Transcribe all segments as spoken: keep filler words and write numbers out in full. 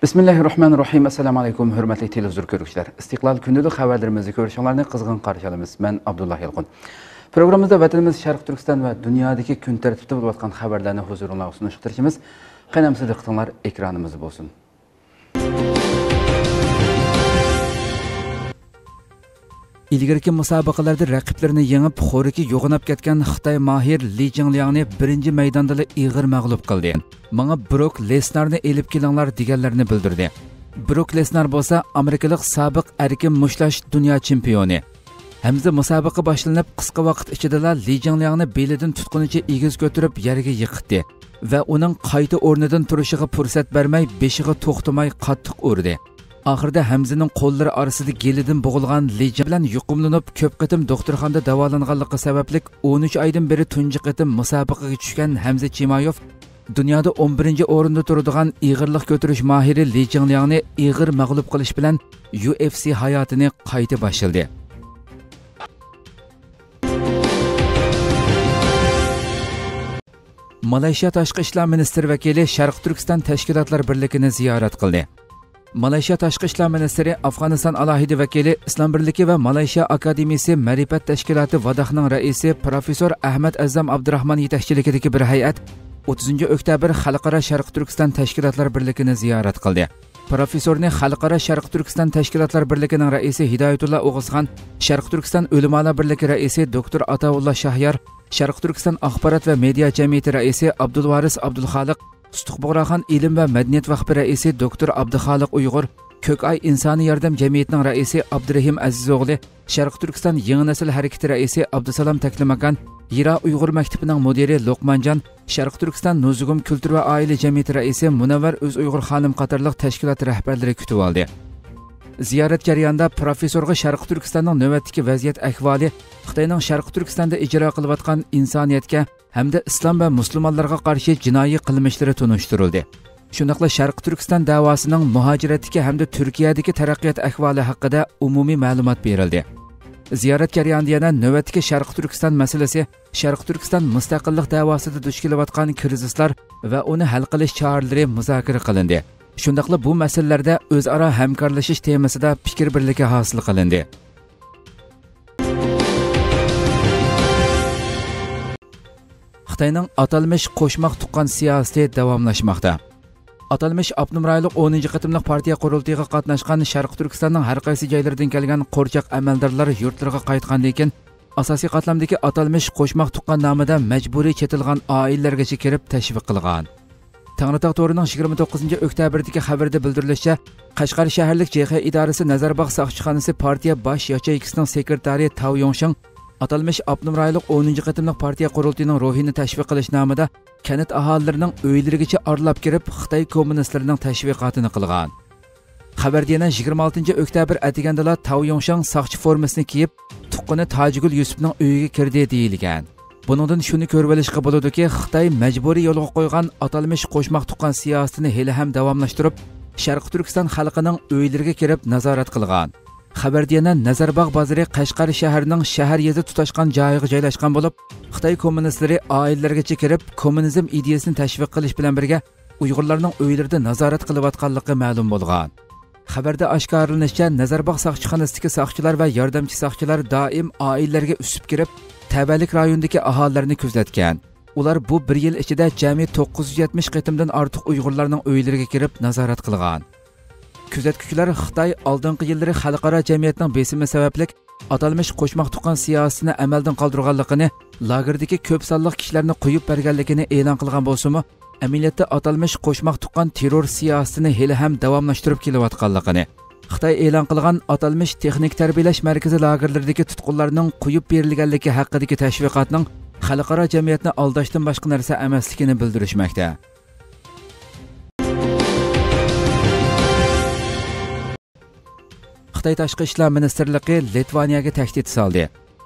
بىسمىللاھىررەھمانىررەھىم. ئەسسالامۇ ئەلەيكۇم، ھۆرمەتلىك تېلېۋىزور كۆرگۈچىلەر. ئىستىقلال كۈندىلىك خەۋەرلىرىمىزنى كۆرۈشۈڭلارنى قىزغىن قارشى ئالىمىز. مەن ئابدۇللا يالقۇن. پروگراممىمىزدا ۋەتىنىمىز شەرقىي تۈركىستان ۋە دۇنيادىكى كۈن تەرتىپىدە بولۇۋاتقان خەۋەرلەرنى ھۇزۇرۇڭلارغا سۇنۇشقا تىرىشىمىز. قېنى ئەمىسە دىققىتىڭلار ئېكرانىمىزدا بولسۇن. ئىلگىرىكى مۇسابىقىلەردە رەقىبلىرىنى يېڭىپ، خورىكى يوغىناپ كەتكەن خىتاي ماھىرى لى جىڭلياڭنى بىرىنچى مەيداندىلا ئېغىر مەغلۇپ قىلدى. «ماڭا بروك لېسنارنى ئېلىپ كېلىڭلار» دېگەنلىرىنى بىلدۈردى. بروك لېسنار بولسا ئامېرىكىلىق سابىق ئەركىن مۇشتلاش دۇنيا چېمپىيونى. ھەمزە مۇسابىقە باشلىنىپ، قىسقا ۋاقىت ئىچىدىلا لى جىڭلياڭنى بېلىدىن تۇتقىنىچە ئېگىز كۆتۈرۈپ يەرگە يىقىتتى ۋە ئۇنىڭ قايتا ئورنىدىن تۇرۇشىغا پۇرسەت بەرمەي، بېشىغا توختىماي قاتتىق ئۇردى. ئاخىرىدا ھەمزىنىڭ قوللىرى ئارىسىدا گېلىدىن بوغۇلغان لى جىڭ بىلەن يۇقۇملىنىپ، كۆپ قېتىم دوختۇرخانىدا داۋالانغانلىقى سەۋەبلىك، ئون ئۈچ ئايدىن بېرى تۇنجى قېتىم مۇسابىقىگە چۈشكەن ھەمزە چىمايوف دۇنيادا ئون بىرىنچى ئورۇندا تۇرىدىغان ئېغىرلىق كۆتۈرۈش ماھىرى لى جىڭلياڭنى ئېغىر مەغلۇپ قىلىش بىلەن يۇ ئېف سى ھاياتىنى قايتا باشلىدى. مالايشىيا تاشقى ئىشلار مىنىستىرى ۋەكىلى شەرقىي تۈركىستان تەشكىلاتلار بىرلىكىنى زىيارەت قىلدى. مالايشىيا تاشقى ئىشلار مىنىستىرى ئافغانىستان ئالاھىدە ۋەكىلى، ئىسلام بىرلىكى ۋە مالايشىيا ئاكادېمىيىسى مەرىپەت تەشكىلاتى ۋاداخنىڭ رەئىسى پروفېسسور ئەھمەد ئەززام ئابدۇراخمان يېتەكچىلىكىدىكى بىر ھەيئەت ئوتتۇزىنچى ئۆكتەبىر خەلقئارا شەرقىي تۈركىستان تەشكىلاتلار بىرلىكىنى زىيارەت قىلدى. پروفېسسورنى خەلقئارا شەرقىي تۈركىستان تەشكىلاتلار بىرلىكىنىڭ رەئىسى ھىدايەتۇللا ئوغۇزخان، شەرقىي تۈركىستان ئۆلىمالار بىرلىكى رەئىسى دوكتور ئاتاۋۇللا شاھيار، شەرقىي تۈركىستان ئاخبارات ۋە مېدىيا جەمئىيىتى رەئىسى ئابدۇلۋارىس ئابدۇلخالىق، سۇتۇق بۇغراخان ئىلىم ۋە مەدەنىيەت ۋەقپى رەئىسى دوكتور ئابدۇخالىق ئۇيغۇر، كۆك ئاي ئىنسانىي ياردەم جەمئىيىتىنىڭ رەئىسى ئابدۇرېھىم ئەزىزئوغلى، شەرقىي تۈركىستان يېڭى نەسىل ھەرىكىتى رەئىسى ئابدۇسالام تەكلىماكان، ھىرا ئۇيغۇر مەكتىپىنىڭ مۇدىرى لوقمانجان، شەرقىي تۈركىستان نۇزۇگۇم كۈلتۈر ۋە ئائىلە جەمئىيىتى رەئىسى مۇنەۋۋەر ئۆز ئۇيغۇر خانىم قاتارلىق تەشكىلات رەھبەرلىرى كۈتۈۋالدى. زىيارەت جەريانىدا پروفېسسورغا شەرقىي تۈركىستاننىڭ نۆۋەتتىكى ۋەزىيەت ئەھۋالى، خىتاينىڭ شەرقىي تۈركىستاندا ئىجرا قىلىۋاتقان ئىنسانىيەتكە ھەمدە ئىسلام ۋە مۇسۇلمانلارغا قارشى جىنايى قىلمىشلىرى تونۇشتۇرۇلدى. شۇنداقلا شەرقىي تۈركىستان دەۋاسىنىڭ مۇھاجىرەتتىكى ھەمدە تۈركىيەدىكى تەرەققىيات ئەھۋالى ھەققىدە ئومۇمىي مەلۇمات بېرىلدى. زىيارەت جەريانىدا يەنە نۆۋەتتىكى شەرقىي تۈركىستان مەسىلىسى، شەرقىي تۈركىستان مۇستەقىللىق دەۋاسىدا دۇچ كېلىۋاتقان كىرىزىسلار ۋە ئۇنى ھەل قىلىش چارىلىرى مۇزاكىرە قىلىندى. شۇنداقلا بۇ مەسىلىلەردە ئۆزئارا ھەمكارلىشىش تېمىسىدا پىكىر بىرلىكى ھاسىل قىلىندى. خىتاينىڭ ئاتالمىش قوشماق تۇغقان سىياسىتى داۋاملاشماقتا. ئاتالمىش ئاپتونوم رايونلۇق ئونىنچى قېتىملىق پارتىيە قۇرۇلتىيىغا قاتناشقان شەرقىي تۈركىستاننىڭ ھەر قايسى جايلىرىدىن كەلگەن قورچاق ئەمەلدارلار يۇرتلىرىغا قايتقاندىن كېيىن، ئاساسىي قاتلامدىكى ئاتالمىش قوشماق تۇغقان نامىدا مەجبۇرىي چېتىلغان ئائىلىلەرگىچە كىرىپ تەشۋىق قىلغان. تەڭرىتاغ تورىنىڭ يىگىرمە توققۇزىنچى ئۆكتەبىردىكى خەۋىرىدە بىلدۈرۈلۈشىچە، قەشقەر شەھەرلىك جې خې ئىدارىسى نەزەرباغ ساقچىخانىسى پارتىيە باش ياچېيكىسىنىڭ سېكرېتارى تاۋ يۇڭشېڭ ئاتالمىش ئاپتونوم رايونلۇق ئونىنچى قېتىملىق پارتىيە قۇرۇلتىيىنىڭ روھىنى تەشۋىق قىلىش نامىدا كەنت ئاھالىلىرىنىڭ ئۆيلىرىگىچە ئارىلاپ كىرىپ، خىتاي كوممۇنىستلىرىنىڭ تەشۋىقاتىنى قىلغان. خەۋەردە يەنە يىگىرمە ئالتىنچى ئۆكتەبىر ئەتىگەندىلا تاۋ يۇڭشېڭ ساقچى فورمىسىنى كىيىپ، تۇغقىنى تاجىگۈل يۈسۈپنىڭ ئۆيىگە كىردى دېيىلگەن. بۇنىڭدىن شۇنى كۆرۈۋېلىشقا بولىدۇكى، خىتاي مەجبۇرىي يولغا قويغان ئاتالمىش قوشماق تۇغقان سىياسىتىنى ھېلىھەم داۋاملاشتۇرۇپ، شەرقىي تۈركىستان خەلقىنىڭ ئۆيلىرىگە كىرىپ نازارەت قىلغان. خەۋەردە يەنە نەزەرباغ بازىرى قەشقەر شەھىرىنىڭ شەھەر يېزا تۇتاشقان جايىغا جايلاشقان بولۇپ، خىتاي كوممۇنىستلىرى ئائىلىلەرگىچە كىرىپ، كوممۇنىزم ئىدىيەسىنى تەشۋىق قىلىش بىلەن بىرگە، ئۇيغۇرلارنىڭ ئۆيلىرىدە نازارەت قىلىۋاتقانلىقى مەلۇم بولغان. خەۋەردە ئاشكارىلىنىشىچە، نەزەرباغ ساقچىخانىسىدىكى ساقچىلار ۋە ياردەمچى ساقچىلار دائىم ئائىلىلەرگە ئۈسۈپ كىرىپ، تەۋەلىك رايونىدىكى ئاھالىلەرنى كۆزەتكەن. ئۇلار بۇ بىر يىل ئىچىدە جەمئىي توققۇز يۈز يەتمىش قېتىمدىن ئارتۇق ئۇيغۇرلارنىڭ ئۆيلىرىگە كىرىپ نازارەت قىلغان. كۆزەتكۈچىلەر خىتاي ئالدىنقى يىللىرى خەلقئارا جەمئىيەتنىڭ بېسىمى سەۋەبلىك ئاتالمىش قوشماق تۇغقان سىياسىتىنى ئەمەلدىن قالدۇرغانلىقىنى، لاگېردىكى كۆپ سانلىق كىشىلەرنى قويۇپ بەرگەنلىكىنى ئېلان قىلغان بولسىمۇ، ئەمەلىيەتتە ئاتالمىش قوشماق تۇغقان تېررور سىياسىتىنى ھېلىھەم داۋاملاشتۇرۇپ كېلىۋاتقانلىقىنى، خىتاي ئېلان قىلغان ئاتالمىش تېخنىك تەربىيەلەش مەركىزى لاگېرلىرىدىكى تۇتقۇنلارنىڭ قويۇپ بېرىلگەنلىكى ھەققىدىكى تەشۋىقاتنىڭ خەلقئارا جەمئىيەتنى ئالداشتىن باشقا نەرسە ئەمەسلىكىنى بىلدۈرۈشمەكتە. خىتاي تاشقى ئىشلار مىنىستىرلىقى لىتۋانىيەگە تەھدىت سالدى.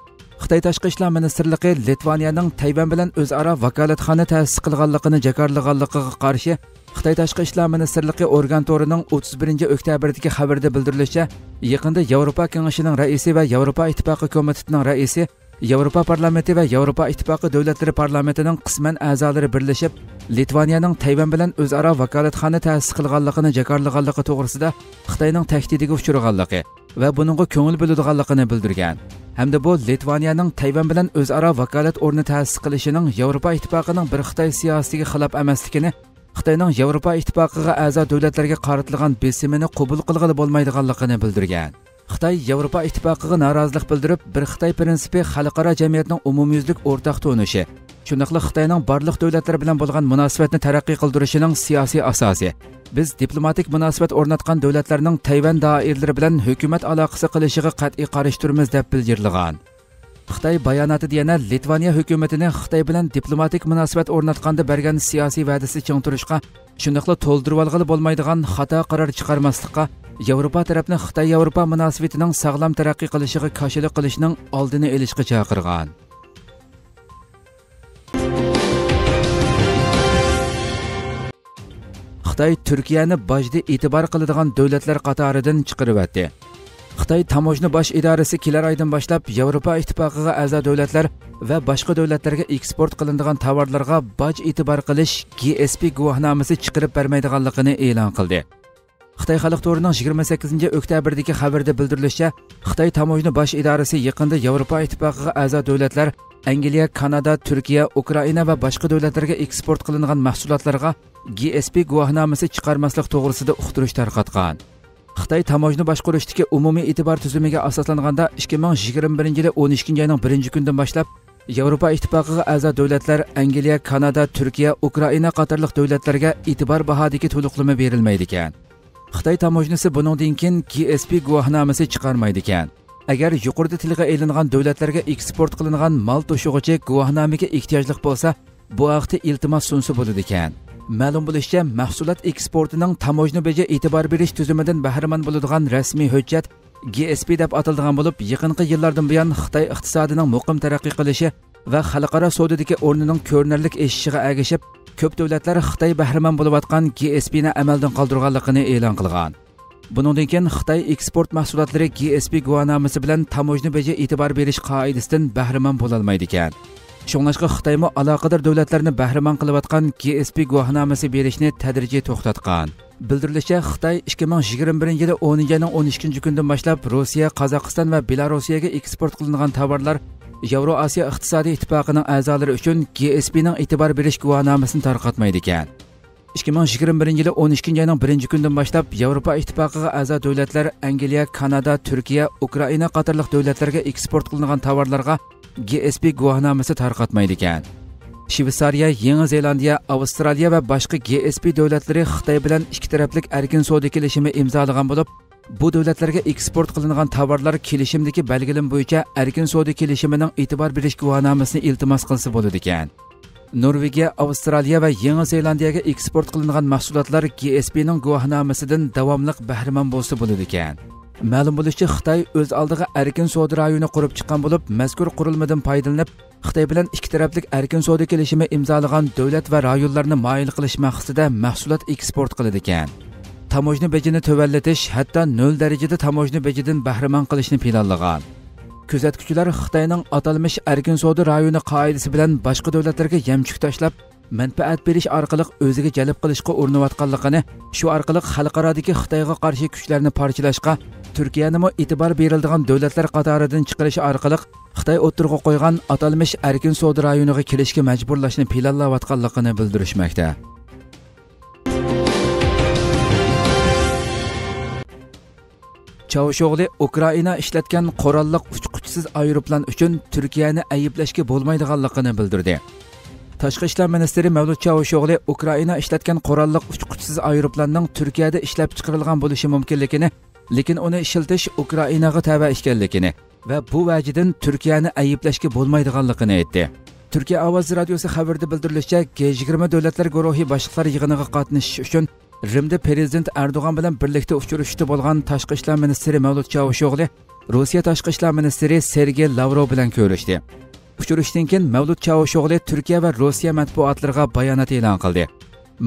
خىتاي تاشقى ئىشلار مىنىستىرلىقى لىتۋانىيەنىڭ تەيۋەن بىلەن ئۆزئارا ۋاكالەتخانا تەسىس قىلغانلىقىنى جاكارلىغانلىقىغا قارشى، خىتاي تاشقى ئىشلار مىنىستىرلىقى ئورگان تورىنىڭ ئوتتۇز بىرىنچى ئۆكتەبىردىكى خەۋىرىدە بىلدۈرۈلۈشىچە، يېقىندا ياۋروپا كېڭىشىنىڭ رەئىسى ۋە ياۋروپا ئىتتىپاقى كومىتېتىنىڭ رەئىسى ياۋروپا پارلامېنتى ۋە ياۋروپا ئىتتىپاقى دۆلەتلىرى پارلامېنتىنىڭ قىسمەن ئەزالىرى بىرلىشىپ، لىتۋانىيەنىڭ تەيۋەن بىلەن ئۆزئارا ۋاكالەتخانا تەسىس قىلغانلىقىنى جاكارلىغانلىقى توغرىسىدا خىتاينىڭ تەھدىتىگە ئۇچرىغانلىقى ۋە بۇنىڭغا كۆڭۈل بۆلىدىغانلىقىنى بىلدۈرگەن ھەمدە بۇ لىتۋانىيەنىڭ تەيۋەن بىلەن ئۆزئارا ۋاكالەت ئورنى تەسىس قىلىشىنىڭ ياۋروپا ئىتتىپاقىنىڭ بىر خىتاي سىياسىتىگە خىلاپ ئەمەسلىكىنى، خىتاينىڭ ياۋروپا ئىتتىپاقىغا ئەزا دۆلەتلەرگە قارىتىلغان بېسىمىنى قوبۇل قىلغىلى بولمايدىغانلىقىنى بىلدۈرگەن. خىتاي ياۋروپا ئىتتىپاقىغا نارازىلىق بىلدۈرۈپ، بىر خىتاي پىرىنسىپى خەلقئارا جەمئىيەتنىڭ ئومۇميۈزلۈك ئورتاق تونۇشى، شۇنداقلا خىتاينىڭ بارلىق دۆلەتلەر بىلەن بولغان مۇناسىۋەتنى تەرەققىي قىلدۇرۇشىنىڭ سىياسىي ئاساسى. بىز دىپلوماتىك مۇناسىۋەت ئورناتقان دۆلەتلەرنىڭ تەيۋەن دائىرىلىرى بىلەن ھۆكۈمەت ئالاقىسى قىلىشىغا قەتئىي قارشى تۇرىمىز، دەپ بىلجىرلىغان. خىتاي باياناتىدا يەنە لىتۋانىيە ھۆكۈمىتىنى خىتاي بىلەن دىپلوماتىك مۇناسىۋەت ئورناتقاندا بەرگەن سىياسىي ۋەدىسى چىڭ تۇرۇشقا، شۇنداقلا تولدۇرۇۋالغىلى بولمايدىغان خاتا قارار چىقارماسلىققا، ياۋروپا تەرەپنى خىتاي ياۋروپا مۇناسىۋىتىنىڭ ساغلام تەرەققىي قىلىشىغا كاشىلا قىلىشنىڭ ئالدىنى ئېلىشقا چاقىرغان. خىتاي تۈركىيەنى باجدا ئېتىبار قىلىدىغان دۆلەتلەر قاتارىدىن چىقىرىۋەتتى. خىتاي تاموژنا باش ئىدارىسى كېلەر ئايدىن باشلاپ ياۋروپا ئىتتىپاقىغا ئەزا دۆلەتلەر ۋە باشقا دۆلەتلەرگە ئېكسپورت قىلىنىدىغان تاۋارلارغا باج ئېتىبار قىلىش، جى ئېس پى گۇۋاھنامىسى چىقىرىپ بەرمەيدىغانلىقىنى ئېلان قىلدى. خىتاي خەلق تورىنىڭ يىگىرمە سەككىزىنچى ئۆكتەبىردىكى خەۋىرىدە بىلدۈرۈلۈشىچە، خىتاي تاموژنا باش ئىدارىسى يېقىندا ياۋروپا ئىتتىپاقىغا ئەزا دۆلەتلەر ئەنگلىيە، كانادا، تۈركىيە، ئۇكرائىنا ۋە باشقا دۆلەتلەرگە ئېكسپورت قىلىنغان مەھسۇلاتلارغا جى ئېس پى گۇۋاھنامىسى چىقارماسلىق توغرىسىدا ئۇقتۇرۇش تارقاتقان. خىتاي تاموژنا باشقۇرۇشتىكى ئومۇمىي ئېتىبار تۈزۈمىگە ئاساسلانغاندا، ئىككى مىڭ يىگىرمە بىرىنچى يىلى ئون ئىككىنچى ئاينىڭ بىرىنچى كۈنىدىن باشلاپ ياۋروپا ئىتتىپاقىغا ئەزا دۆلەتلەر ئەنگلىيە، كانادا، تۈركىيە، ئۇكرائىنا قاتارلىق دۆلەتلەرگە ئېتىبار باھادىكى تولۇقلىما بېرىلمەيدىكەن. خىتاي تاموژنىسى بۇنىڭدىن كېيىن جى ئېس پى گۇۋاھنامىسى چىقارمايدىكەن. ئەگەر يۇقىرىدا تىلغا ئېلىنغان دۆلەتلەرگە ئېكسپورت قىلىنغان مال توشۇغۇچى گۇۋاھنامىگە ئېھتىياجلىق بولسا، بۇ ھەقتە ئىلتىماس سۇنسا بولىدىكەن. مەلۇم بولۇشىچە، مەھسۇلات ئېكسپورتىنىڭ تاموژنا بېجى ئېتىبار بېرىش تۈزۈمىدىن بەھرىمەن بولىدىغان رەسمىي ھۆججەت جى ئېس پى دەپ ئاتىلىدىغان بولۇپ، يېقىنقى يىللاردىن بۇيان خىتاي ئىقتىسادىنىڭ مۇقىم تەرەققىي قىلىشى ۋە خەلقئارا سودىدىكى ئورنىنىڭ كۆرۈنەرلىك ئېشىشىغا ئەگىشىپ، كۆپ دۆلەتلەر خىتاي بەھرىمەن بولۇۋاتقان جى ئېس پىنى ئەمەلدىن قالدۇرغانلىقىنى ئېلان قىلغان. بۇنىڭدىن كېيىن خىتاي ئېكسپورت مەھسۇلاتلىرى جى ئېس پى گۇۋاھنامىسى بىلەن تاموژنا بېجى ئېتىبار بېرىش قائىدىسىدىن بەھرىمەن بولالمايدىكەن. شۇڭلاشقا خىتايمۇ ئالاقىدار دۆلەتلەرنى بەھرىمەن قىلىۋاتقان جى ئېس پى گۇۋاھنامىسى بېرىشنى تەدرىجىي توختاتقان. بىلدۈرۈلۈشىچە، خىتاي ئىككى مىڭ يىگىرمە بىرىنچى يىلى ئونىنچى ئاينىڭ ئون ئىككىنچى كۈنىدىن باشلاپ روسىيە، قازاقىستان ۋە بېلاروسىيەگە ئېكسپورت قىلىنغان تاۋارلار ياۋرو ئاسىيا ئىقتىسادىي ئىتتىپاقىنىڭ ئەزالىرى ئۈچۈن جى ئېس پىنىڭ ئېتىبار بېرىش گۇۋاھنامىسىنى تارقاتمايدىكەن. ئىككى مىڭ يىگىرمە بىرىنچى يىلى ئون ئىككىنچى ئاينىڭ بىرىنچى كۈنىدىن باشلاپ ياۋروپا ئىتتىپاقىغا ئەزا دۆلەتلەر ئەنگلىيە، كانادا، تۈركىيە، ئۇكرائىنا قاتارلىق دۆلەتلەرگە ئېكسپورت قىلىنغان تاۋارلارغا جى ئېس پى گۇۋاھنامىسى تارقاتمايدىكەن. شۋېتسارىيە، يېڭى زېلاندىيە، ئاۋسترالىيە ۋە باشقا جى ئېس پى دۆلەتلىرى خىتاي بىلەن ئىككى تەرەپلىك ئەركىن سودا كېلىشىمى ئىمزالىغان بولۇپ، بۇ دۆلەتلەرگە ئېكسپورت قىلىنغان تاۋارلار كېلىشىمدىكى بەلگىلىمە بويىچە ئەركىن سودا كېلىشىمىنىڭ ئېتىبار بېرىش گۇۋاھنامىسىنى ئىلتىماس قىلسا بولىدىكەن. نورۋېگىيە، ئاۋسترالىيە ۋە يېڭى زېلاندىيەگە ئېكسپورت قىلىنغان مەھسۇلاتلار جى ئېس پىنىڭ گۇۋاھنامىسىدىن داۋاملىق بەھرىمەن بولسا بولىدىكەن. مەلۇم بولۇشىچە، خىتاي ئۆز ئالدىغا ئەركىن سودا رايونى قۇرۇپ چىققان بولۇپ، مەزكۇر قۇرۇلمىدىن پايدىلىنىپ، خىتاي بىلەن ئىككى تەرەپلىك ئەركىن سودا كېلىشىمى ئىمزالىغان دۆلەت ۋە رايونلارنى مايىل قىلىش مەقسىتىدە مەھسۇلات ئېكسپورت قىلىدىكەن. تاموژنا بېجىنى تۆۋەنلىتىش، ھەتتا نۆل دەرىجىدە تاموژنا بېجىدىن بەھرىمەن قىلىشنى پىلانلىغان. كۆزەتكۈچىلەر خىتاينىڭ ئاتالمىش ئەركىن سودا رايونى قائىدىسى بىلەن باشقا دۆلەتلەرگە يەمچۈك تاشلاپ، مەنپەئەت بېرىش ئارقىلىق ئۆزىگە جەلپ قىلىشقا ئۇرۇنۇۋاتقانلىقىنى، شۇ ئارقىلىق خەلقئارادىكى خىتايغا قارشى كۈچلەرنى پارچىلاشقا، تۈركىيەنىمۇ ئېتىبار بېرىلىدىغان دۆلەتلەر قاتارىدىن چىقىرىش ئارقىلىق خىتاي ئوتتۇرىغا قويغان ئاتالمىش ئەركىن سودا رايونىغا كىرىشكە مەجبۇرلاشنى پىلانلاۋاتقانلىقىنى بىلدۈرۈشمەكتە. چاۋۇشئوغلى ئۇكرائىنا ئىشلەتكەن قوراللىق ئۇچقۇچىسىز ئايروپىلان ئۈچۈن تۈركىيەنى ئەيىبلەشكە بولمايدىغانلىقىنى بىلدۈردى. تاشقى ئىشلار مىنىستىرى مەۋلۇت چاۋۇشئوغلى ئۇكرائىنا ئىشلەتكەن قوراللىق ئۇچقۇچىسىز ئايروپىلاننىڭ تۈركىيەدە ئىشلەپچىقىرىلغان بولۇشى مۇمكىنلىكىنى، لېكىن ئۇنى ئىشلىتىش ئۇكرائىناغا تەۋە ئىكەنلىكىنى ۋە بۇ ۋەجىدىن تۈركىيەنى ئەيىبلەشكە بولمايدىغانلىقىنى ئېيتتى. تۈركىيە ئاۋازى رادىيوسى خەۋىرىدە بىلدۈرۈلۈشىچە، جى يىگىرمە دۆلەتلەر گۇرۇھى باشلىقلار يىغىنىغا قاتنىشىش ئۈچۈن رىمدە پىرېزىدېنت ئەردوغان بىلەن بىرلىكتە ئۇچرىشىشتا بولغان تاشقى ئىشلار مىنىستىرى مەۋلۇت چاۋۇشئوغلى روسىيە تاشقى ئىشلار مىنىستىرى سېرگېي لاۋروۋ بىلەن كۆرۈشتى. ئۇچرىشىشتىن كېيىن مەۋلۇت چاۋۇشئوغلى تۈركىيە ۋە روسىيە مەتبۇئاتلىرىغا بايانات ئېلان قىلدى.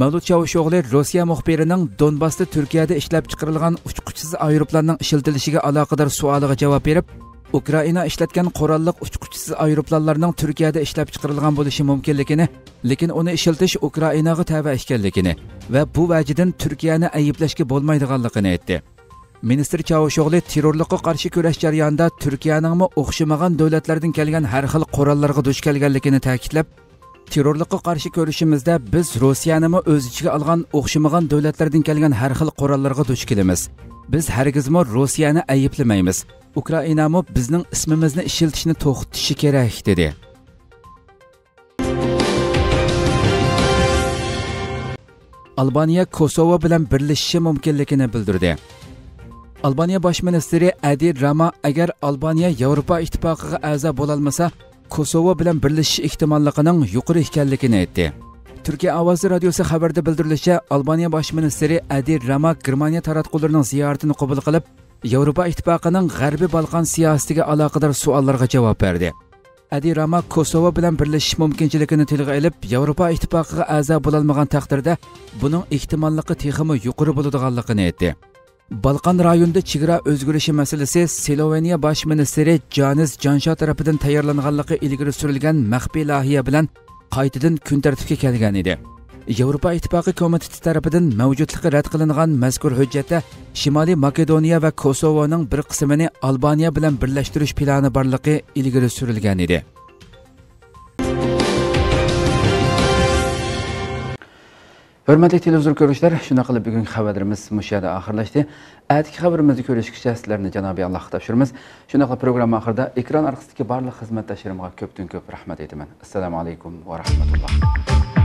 مەۋلۇت چاۋۇشئوغلى روسىيە مۇخبىرىنىڭ دونباستا تۈركىيەدە ئىشلەپچىقىرىلغان ئۇچقۇچىسىز ئايروپىلاننىڭ ئىشلىتىلىشىگە ئالاقىدار سوئالىغا جاۋاب بېرىپ، ئۇكرائىنا ئىشلەتكەن قوراللىق ئۇچقۇچىسىز ئايروپىلانلارنىڭ تۈركىيەدە ئىشلەپچىقىرىلغان بولۇشى مۇمكىنلىكىنى، لېكىن ئۇنى ئىشلىتىش ئۇكرائىناغا تەۋە ئىكەنلىكىنى ۋە بۇ ۋەجىدىن تۈركىيەنى ئەيىبلەشكە بولمايدىغانلىقىنى ئېيتتى. مىنىستىر چاۋۇشئوغلى تېررورلۇققا قارشى كۈرەش جەريانىدا تۈركىيەنىڭمۇ ئوخشىمىغان دۆلەتلەردىن كەلگەن ھەر خىل قوراللارغا دۇچ كەلگەنلىكىنى تەكىتلەپ، تېررورلۇققا قارشى كۈرىشىمىزدە بىز روسىيەنىمۇ ئۆز ئىچىگە ئالغان ئوخشىمىغان دۆلەتلەردىن كەلگەن ھەر خىل قوراللارغا دۇچ كېلىمىز. بىز ھەرگىزمۇ روسىيەنى ئەيىبلىمەيمىز. ئۇكرائىنامۇ بىزنىڭ ئىسمىمىزنى ئىشلىتىشنى توختىتىشى كېرەك، دېدى. ئالبانىيە كوسوۋو بىلەن بىرلىشىشى مۇمكىنلىكىنى بىلدۈردى. ئالبانىيە باش مىنىستىرى ئەدى راما ئەگەر ئالبانىيە ياۋروپا ئىتتىپاقىغا ئەزا بولالمىسا، كوسوۋو بىلەن بىرلىشىش ئېھتىماللىقىنىڭ يۇقىرى ئىكەنلىكىنى ئېيتتى. تۈركىيە ئاۋازى رادىيوسى خەۋىرىدە بىلدۈرۈلۈشىچە، ئالبانىيە باش مىنىستىرى ئەدى راما گېرمانىيە تاراتقۇلىرىنىڭ زىيارىتىنى قوبۇل قىلىپ، ياۋروپا ئىتتىپاقىنىڭ غەربىي بالقان سىياسىتىگە ئالاقىدار سوئاللارغا جاۋاب بەردى. ئەدى راما كوسوۋو بىلەن بىرلىشىش مۇمكىنچىلىكىنى تىلغا ئېلىپ، ياۋروپا ئىتتىپاقىغا ئەزا بولالمىغان تەقدىردە، بۇنىڭ ئېھتىماللىقى تېخىمۇ يۇقىرى بولىدىغانلىقىنى ئېيتتى. بالقان رايونىدا چېگرا ئۆزگىرىشى مەسىلىسى سلوۋېنىيە باش مىنىستىرى جانىس جانشا تەرىپىدىن تەييارلانغانلىقى ئىلگىرى سۈرۈلگەن مەخپىي لايىھە بىلەن قايتىدىن كۈن تەرتىپكە كەلگەن ئىدى. ياۋروپا ئىتتىپاقى كومىتېتى تەرىپىدىن مەۋجۇتلۇقى رەت قىلىنغان مەزكۇر ھۆججەتتە شىمالىي ماكېدونىيە ۋە كوسوۋونىڭ بىر قىسمىنى ئالبانىيە بىلەن بىرلەشتۈرۈش پىلانى بارلىقى ئىلگىرى سۈرۈلگەن ئىدى. ھۆرمەتلىك تېلېۋىزور كۆرۈشلەر، شۇنداق قىلىپ بۈگۈنكى خەۋەرلىرىمىز مۇشۇ يەردە ئاخىرلاشتى. ئەتىكى خەۋىرىمىزدە كۆرۈشكىچە سىلەرنى جانابىي ئاللاھقا تاپشۇرىمىز. شۇنداقلا پروگرامما ئاخىرىدا ئېكران ئارقىسىدىكى بارلىق خىزمەتداشلىرىمغا كۆپتىن كۆپ رەھمەت ئېيتىمەن. ئەسسالامۇ ئەلەيكۇم ۋە رەھمەتۇللا.